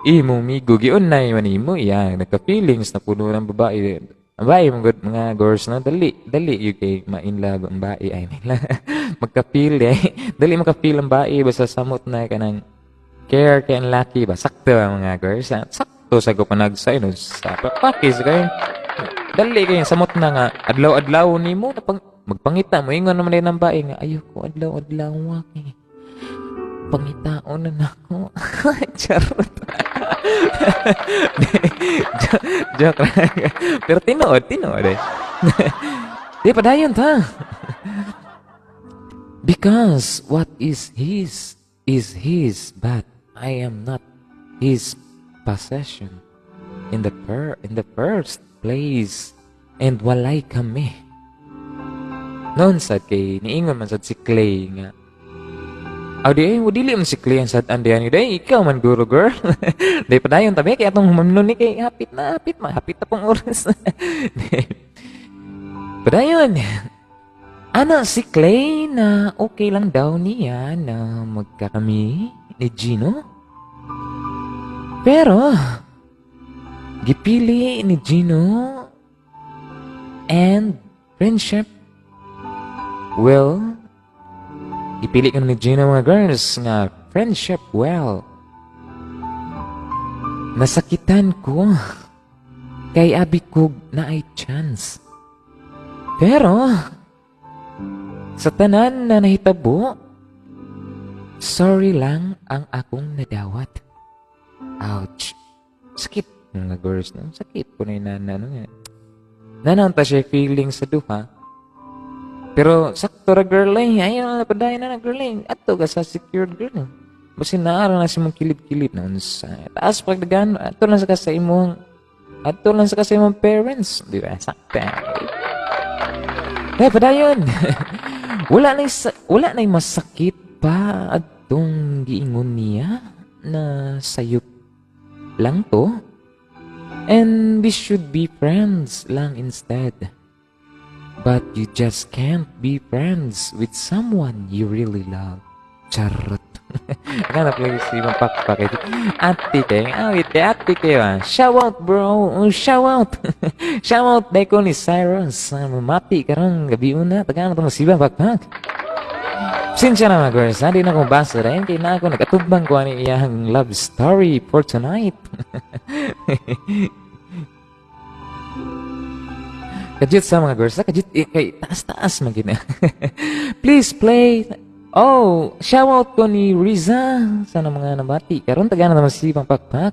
Speaker 1: Imong migo giunay man nimo iya nagka-feelings na puno ng babae. Ang babae mga good mga girls, no, dali dali gyud kay ma-in love ang babae ay nila. Magka-feel eh. Dali maka-feel ang babae basta samot na kanang care kay ang laki ba. Sakto ang mga girls, ah. Sakto sa ko panagsay no sa pakis kayo. Dali kay samot na nga adlaw-adlaw nimo napang magpangita mo ingon naman din ang babae nga ayoko adlaw-adlaw kay pangitaon na nako. Charot. Joke lang. Pero tinuod, tinuod eh. Di padayon ta. Because what is his, but I am not his possession in the first place and walay kami. Noon sad kay niingon man sad si Clay nga aw di ay, dili man si Clay ang sad-an diyan day, ikaw man guro, girl. Di padayon tabi kay atong humamnon ni kay hapit na hapit ma hapit na pong oras. Padayon. Ana si Clay na okay lang daw niya na magkakami ni Gino. Pero gipili ni Gino and friendship. Well, gipili ka ni Gino, mga girls, nga friendship. Well, nasakitan ko kay abi ko naay chance. Pero sa tanan na nahitabo, sorry lang ang akong nadawat. Ouch. Sakit, mga girls, no? Sakit po na yung nana, no? Nga. Nanaon ta siya feeling sa duha. Pero sakto ra, girl, eh. Ayaw na padayon na na, girl, eh. Ato ka sa secured, girl. Basin naara na si mong kilib-kilib na unsa. Taas pagdagan, ato lang sa ka sa imong parents. Di ba? Sakto. Eh, padayon. Wala na'y masakit pa adtong giingon niya na sayop lang to and we should be friends lang instead. But you just can't be friends with someone you really love. Charot. Hanap lagi si Mapakpak. Ate kay, awit kay ate kayo ah. Shout out, bro. Oh, shout out. Shout out dahil ko ni Cyrus. Ah, mamati karong gabi una. Tagaan na ito pakpak. Sinsya na, mga girls, ha? Di na akong basa rin. Kaya na ako nag-atubang ko ani iyang love story for tonight. Kajit sa mga girls, ha? Kajit, eh, kay taas-taas man gina. Please play. Oh, shout out ko ni Riza sa mga nabati. Karon taga na naman si Pakpak.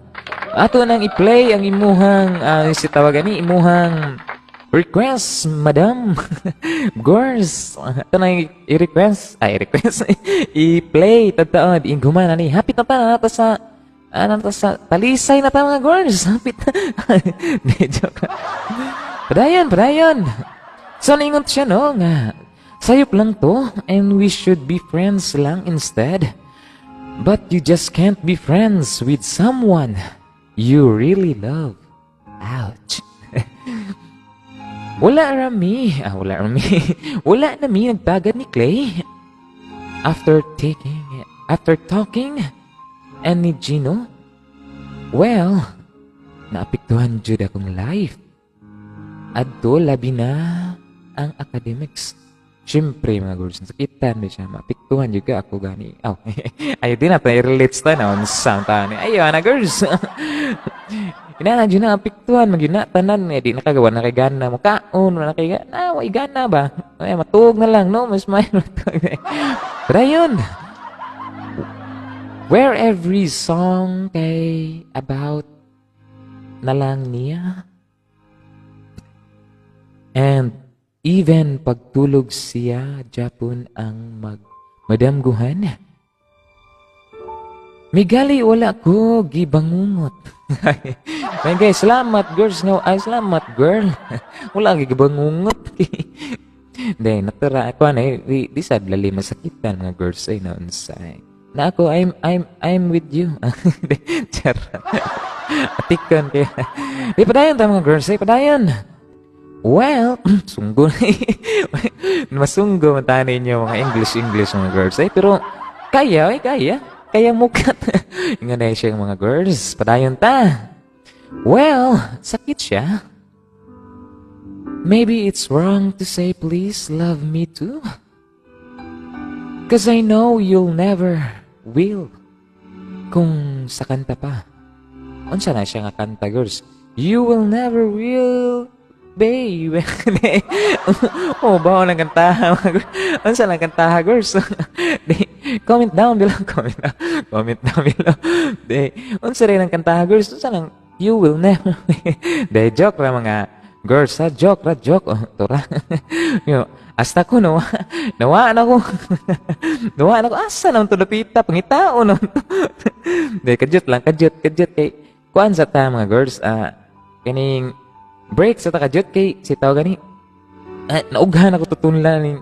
Speaker 1: Ato nang i-play ang imuhang si tawagan ni imuhang request, madam. Girls, ato nang i-request, ay i-request, i-play tataod inghuman na ni. Hapit na ta na ta sa ano ta sa Talisay na ta, mga girls. Hapit na. Di, joke lang. Padayon, padayon. So, naingon siya, no, nga, sayop lang to, and we should be friends lang instead. But you just can't be friends with someone you really love. Ouch. Wala rami, ah, wala rami. Wala na mi nagtagad ni Clay. After talking, and ni Gino, well, naapektuhan jud akong life. Adto labi na ang academics. Siyempre, mga girls, sakitan di siya. Maapektuhan juga ako gani. Oh, ay di na tayo relate sa na unsa tani. Ayo na, girls. Ina jud na apektuhan magyud na tanan eh, di nakagawa na kay gana mo kaon wala kay gana, way gana ba. Ay matuog na lang, no, mas may matuog. Pero ayun. Where every song kay about na lang niya. And even pagtulog siya, Japon ang mag madamguhan. Migali wala ko gibangungot. May guys, salamat girls no. Ay salamat, girl. Wala gibangungot. Hindi, natura ako na eh, di sad lali masakitan, mga girls ay na unsay. Na ako I'm with you. Charot. Atikon kaya. Di padayon ta, mga girls ay padayon. Well, sunggo na. Masunggo man tayo ninyo mga English English, mga girls ay pero kaya ay kaya. Kaya mukat. Nga na siya, mga girls. Padayon ta. Well, sakit siya. Maybe it's wrong to say, "Please love me too." 'Cause I know you'll never will. Kung sa kanta pa. Unsa na siya nga kanta, girls? You will never will, babe. Oh, bawo ng kanta, mga girls. Unsa lang kanta, girls? Di, comment down below. Comment down. Comment down below. Di, unsa rin ang kanta, girls? Unsa lang? You will never. Di, joke ra, mga girls, ha? Joke ra, joke. Oh, tura. Yo, hasta ko, nawa. Nawa na ko. Nawa na ko. Asa naman to dapita? Pangitao naman to. Di, kadyot lang. Kadyot, kadyot. Kay, kuan sa ta, mga girls. Ah, kaning break sa ta kadyot kay si tawag gani. Ah, naughan ako tutunlan ning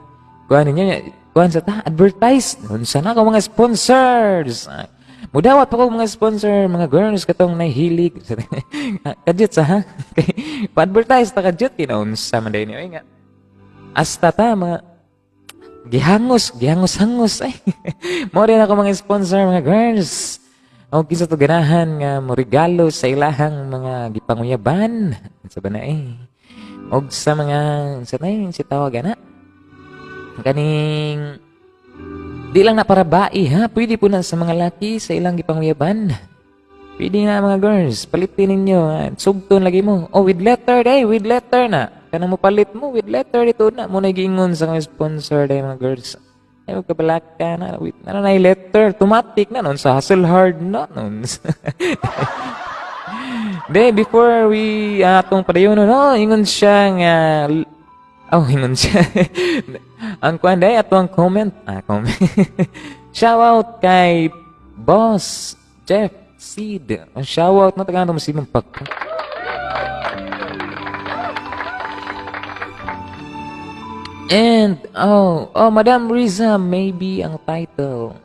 Speaker 1: kuan ninyo. Kuan sa ta, advertise. Unsa na ko mga sponsors. Ah, mudawat pa ko mga sponsor, mga girls, katong nahilig. Kadyot sa ha. Kay pa-advertise ta kadyot kinaunsa man day ni. Oy nga. Hasta ta mga gihangos, gihangos-hangos ay. Mo rin ako mga sponsor, mga girls. O kinsa to ganahan nga mo regalo sa ilahang mga gipanguyaban. Sa ba na eh. Og sa mga sa na si tawag ana. Kaning di lang na para bae ha, pwede po na sa mga laki sa ilang gipanguyaban. Pwede nga, mga girls, palitin ninyo. Ha? Sugton lagi mo. Oh, with letter day, with letter na. Kanang mo palit mo, with letter dito na. Mo na giingon sa mga sponsor day, mga girls. Ay, magkabalaka na. With, ano na letter, automatic na nun. Sa hustle hard na nun. De, before we atong padayon, no, ingon siya nga, oh, ingon siya. Ang kuan day, ato ang comment. Ah, comment. Shout out kay Boss Jeff Seed. Ang shout out na taga mo si Pak. And, oh, Madam Riza, maybe ang title.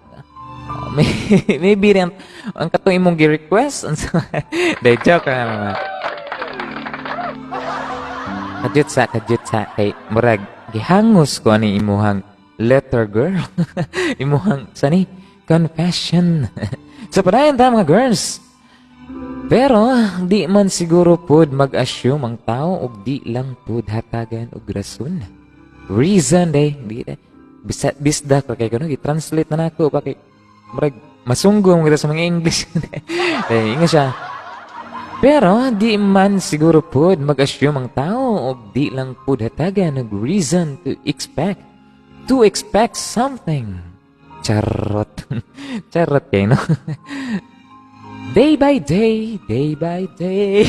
Speaker 1: Oh, maybe rin ang katong imong gi-request. Day, joke lang mga. Kadyot sa, kay murag gihangos ko ani imuhang letter, girl. Imuhang sani confession. So padayon ta, mga girls. Pero di man siguro pod mag-assume ang tao og di lang pod hatagan og rason. Reason day, di day. Bisa, bisdak pa kay kuno gi-translate na nako pa kay murag masunggo mo kita sa mga English. Eh, inga siya. Pero di man siguro pod mag-assume ang tao og di lang pod hatagan og reason to expect something. Charot. Charot kay no. Day by day, day by day.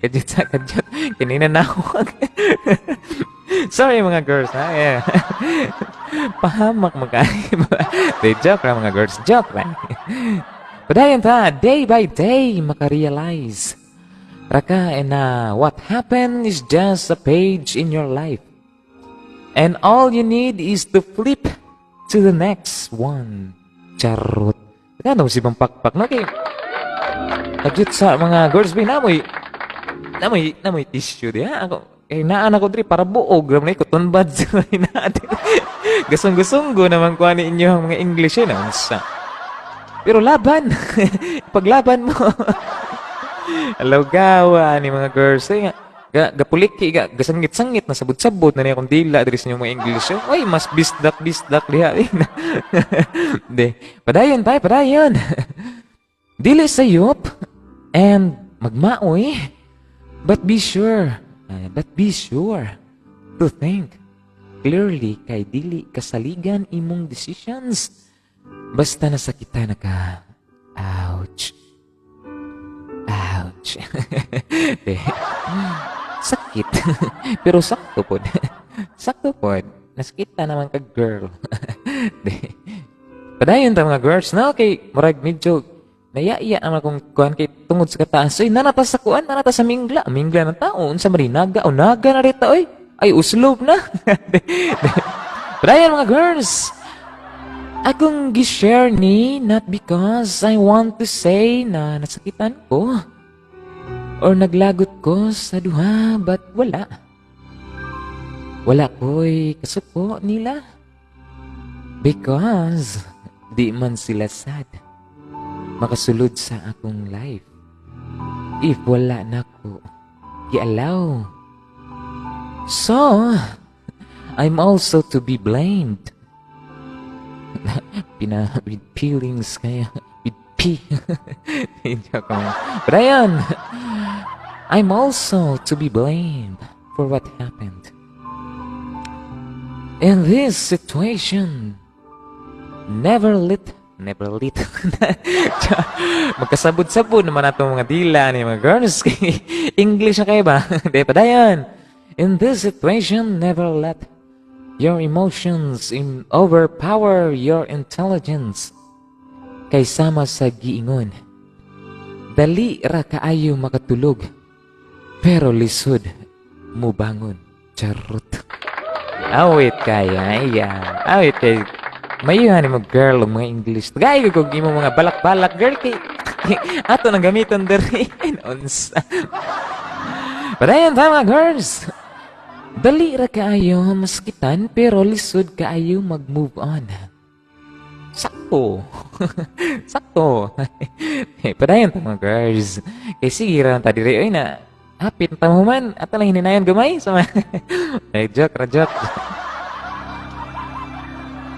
Speaker 1: Kadyot sa kadyot. Kanina na ako. Sorry, mga girls ha. Yeah. Pahamak magkaiba. Day, joke ra, mga girls. Joke ra. Padayon ta, day by day, makarealize raka na what happened is just a page in your life. And all you need is to flip to the next one. Charot. Ano si Bang Pakpak no kay kadyot sa mga girls ba namoy tissue diha ako kay naan ako diri para buog ra man cotton buds naa diri. Gasong-gasonggo naman ko ani inyo ang mga English eh na unsa. Pero laban. Paglaban mo. Alawgawa ni mga girls. Ay nga, gapuliki, gasangit-sangit na sabot-sabot na niya akong dila diri sa inyong mga English. Uy, mas bisdak-bisdak diha. Di. Padayon tayo, padayon. Dili sayop and magmaoy, but be sure to think clearly kay dili kasaligan imong decisions. Basta nasakitan na ka. Ouch. Ouch. Di. Sakit. Pero sakto pod. Sakto pod. Nasakita naman ka, girl. Di. Padayon ta, mga girls, no? Kay murag medyo nayaiya naman akong kuan kay tungod sa kataas. Ay, nanata sa kuan, nanata sa mingla. Mingla ng tao. Unsa man naga o naga na rita, oy. Ay, uslob na. Di. Di. Padayon, mga girls. Akong gi-share ni not because I want to say na nasakitan ko or naglagot ko sa duha, but wala. Wala ko'y kasuko nila. Because di Di man sila sad makasulod sa akong life if wala nako gi-allow. So, I'm also to be blamed. Pina with feelings kaya with P. Joke lang. But ayun, I'm also to be blamed for what happened. In this situation, never let, magkasabod-sabod naman ato mga dila ni mga girls. English na kayo ba? Di pa dayon. In this situation, never let your emotions overpower your intelligence. Kay sama sa giingon, dali ra kaayo makatulog, pero lisod mubangon. Charot. Awit kaya, iya. Awit kay mayuhan mo, girl, og mga English. Tagay ko imo mga balak-balak, girl, kay ato nang gamiton diri. Unsa. Padayon ta, mga girls. Dali ra kaayo masakitan pero lisod kaayo mag-move on. Sakto. Sakto. Eh, padayon ta, mga girls. Kay sige ra ta diri oy na. Hapit ta man ato lang hininayon gamay sa mga. Eh, joke ra, joke.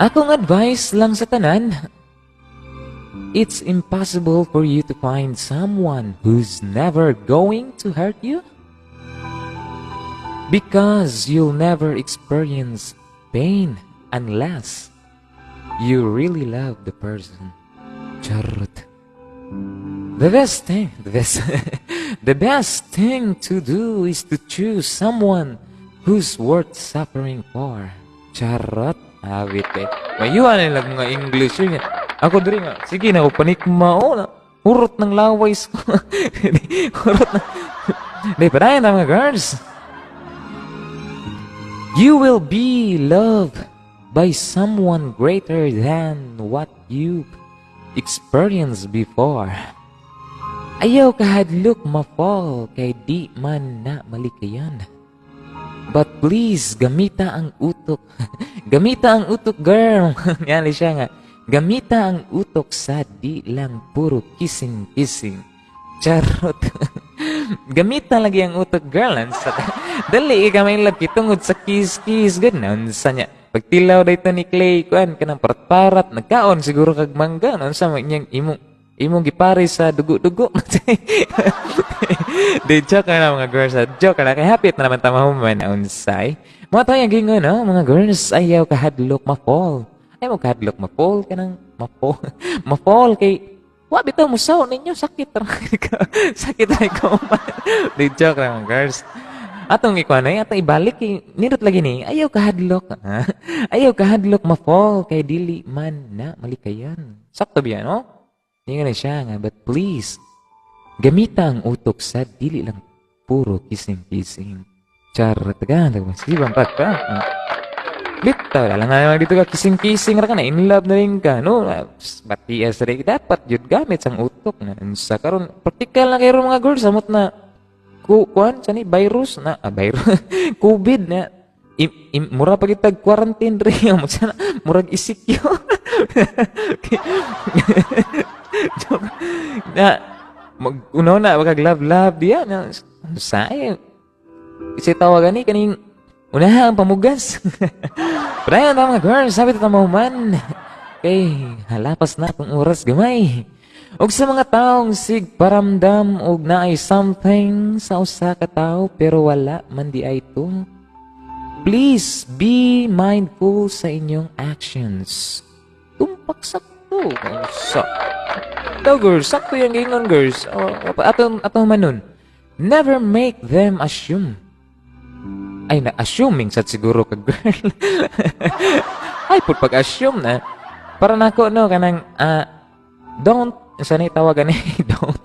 Speaker 1: Akong advice lang sa tanan, it's impossible for you to find someone who's never going to hurt you. Because you'll never experience pain unless you really love the person. Charot. The best thing to do is to choose someone who's worth suffering for. Charot. Awit eh. Mayuhan nila mga English yun. Ako diri nga, sige na, panikma, oh, na, hurot ng laway ko. Hurot na. Di, padayon na, mga girls. You will be loved by someone greater than what you've experienced before. Ayaw kahadlok ma-fall kay di man na malikayan. But please, gamita ang utok. Gamita ang utok, girl. Yan siya nga. Gamita ang utok sa di lang puro kissing-kissing. Charot. Gamita lagi ang utok, girl. Ansa, dali ka may lagi tungod sa kiss-kiss. Ganun sa niya. Pagtilaw dito ni Clay, kuan kanang parat-parat, nagkaon siguro kag mangga. Unsa man inyang imong gipare sa dugo-dugo. Di, joke na, mga girls. Ah. Joke na. Kay hapit na naman ta mahuman unsay. Mga tayo gingon, no? Mga girls, ayaw kahadlok ma-fall. Ayaw mo kahadlok ma-fall kanang ma-fall. Ma-fall kay wa bitaw musaw ninyo, sakit ra sakit ra ko. Di, joke na, mga girls. Atong ikuan ay atong ibalik kay nindot lagi ni ayaw kahadlok. Ha? Ayaw kahadlok ma-fall kay dili man na malikayan. Sakto biya, no? Di nga na siya nga, but please, gamita ang utok sa dili lang puro kissing-kissing. Charot ka, sige bang pa ka. Bitaw lang nga dito ka kissing-kissing ra ka na in love na rin ka, no? Batias rin dapat jud gamit sang utok na sa karon practical na kayo, mga girls, samot na ku kuan sa ni virus na, ah, virus COVID na mura pa kitag quarantine rin mo sana murag isikyo. Joke. Na mag uno na magag love love diya na sa ay kasi tawagan ni kaning unaha ang pamugas. Pero ayun mga girls, sabi ta man kay halapas na akong oras gamay. Og sa mga taong sig paramdam og naay something sa usa ka tawo pero wala man di ay to. Please be mindful sa inyong actions. Tumpak sakto. Sa daw, girls, sakto yung gingon, girls. O, atong atong manon. Never make them assume. Ay, na assuming sad siguro ka, girl. Ay, pud pag-assume na. Para nako no kanang don't sa ni tawagan ni don't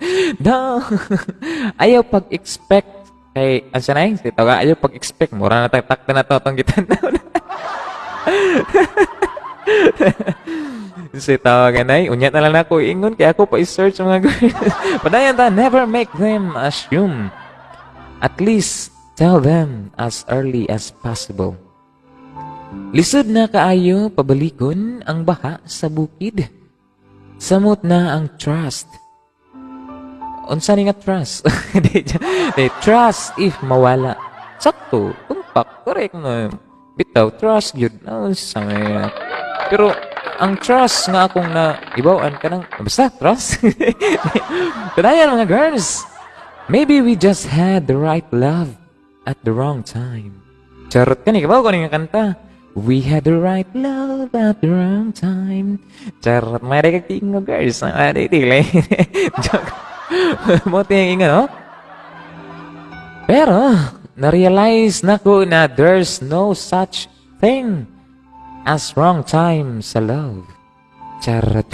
Speaker 1: ayaw pag-expect kay asa na si tawag ayaw pag-expect mura na tayo takta na to atong gitan-aw na. Si tawagan ay unya na lang ako ingon kay ako pa i-search, mga girl. Padayon ta, never make them assume. At least tell them as early as possible. Lisod na kaayo pabalikon ang baha sa bukid. Samot na ang trust. Unsa ni nga trust? Di, di, trust if mawala. Sakto, tumpak, correct na. Bitaw, trust yun. No, sa may, pero ang trust nga akong na ibawan ka ng basta trust. Padayon, mga girls. Maybe we just had the right love at the wrong time. Charot ka ni, kabaw ko ni nga kanta. We had the right love at the wrong time. Charot, may kag tingo, girls. Ay, dili. Joke. Mo tingin no? Pero, na-realize na ko na there's no such thing as wrong time sa love. Charot.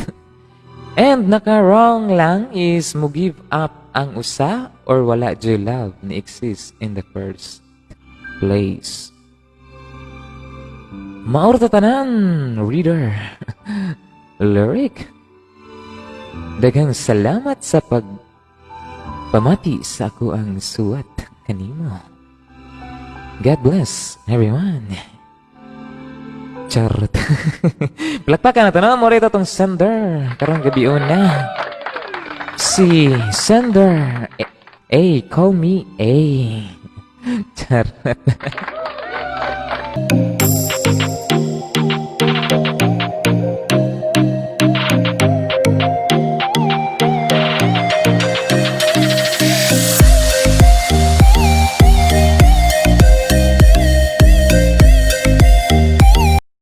Speaker 1: And naka-wrong lang is mo give up ang usa or wala jud love ni exist in the first place. Mao ra to tanan, reader. Lyric. Daghang salamat sa pag pamati sa akoang suwat kanimo. God bless everyone. Charot. Palakpakan na to, no? Mao to tong sender. Karong gabi na. Si sender A, A, call me A. Charot.